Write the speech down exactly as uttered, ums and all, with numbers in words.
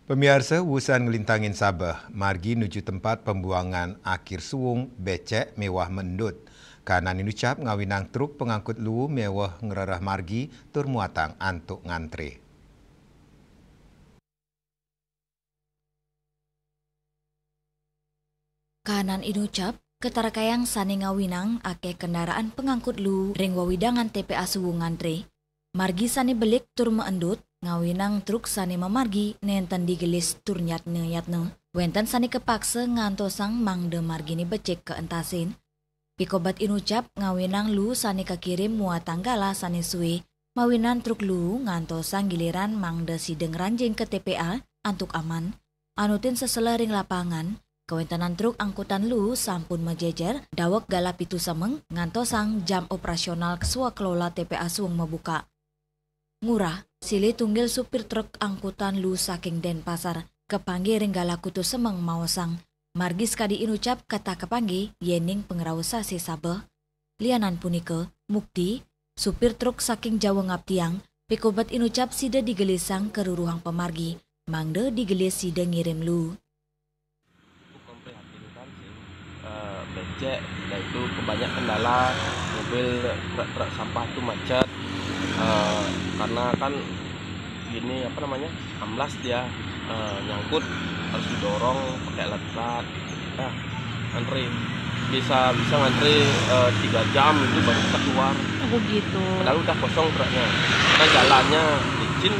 Pamiarsa, wusan nglintangin Sabeh, margi nuju tempat pembuangan akhir suwung becek miwah maendut. Kanan inucap ngawinang truk pengangkut luu miwah ngrereh margi tur muatang antuk ngantre. Kanan inucap, katarakayang sane ngawinang akeh kendaraan pengangkut luu ring wewidangan T P A Suwung ngantre. Margi sane belik tur maendut, ngawinang truk sane mamargi nenten digelis tur nyatna-nyatna. Wenten sane kapaksa ngantosang mangda margine becik kaentasin. Pikobat inucap ngawinang luu sane kakirim muatang galah sane suwe, mawinan truk luu ngantosang giliran mangda sida ngranjing ka T P A antuk aman. Anutin seselah ring lapangan, kawentenan truk angkutan luu sampun majejer, daweg galah pitu semeng, ngantosang jam operasional swakelola T P A Suwung mabukak. Ngurah, silih tunggil supir truk angkutan luu saking Denpasar, kapanggih ring galah kutus semeng maosang, margi sakadi inucap kata kapanggih yening pangrauh sasih Sabeh. Lianan punika, mukti, supir truk saking Jawa ngaptiang, pikobat inucap sida digelisang ka ruruhang pamargi, mangda digelis sida ngirim luu. Cukup memprihatinkan sih. Eh, becek, dan itu kebanyakan kendala, mobil, truk-truk sampah itu macet. Eh, karena kan gini, apa namanya, amblas dia, eh, nyangkut, harus didorong pakai alat berat. Ya, antri. Bisa, bisa ngantri, eh, tiga jam itu baru bisa keluar. Oh, gitu. Padahal udah kosong truknya. Karena jalannya licin,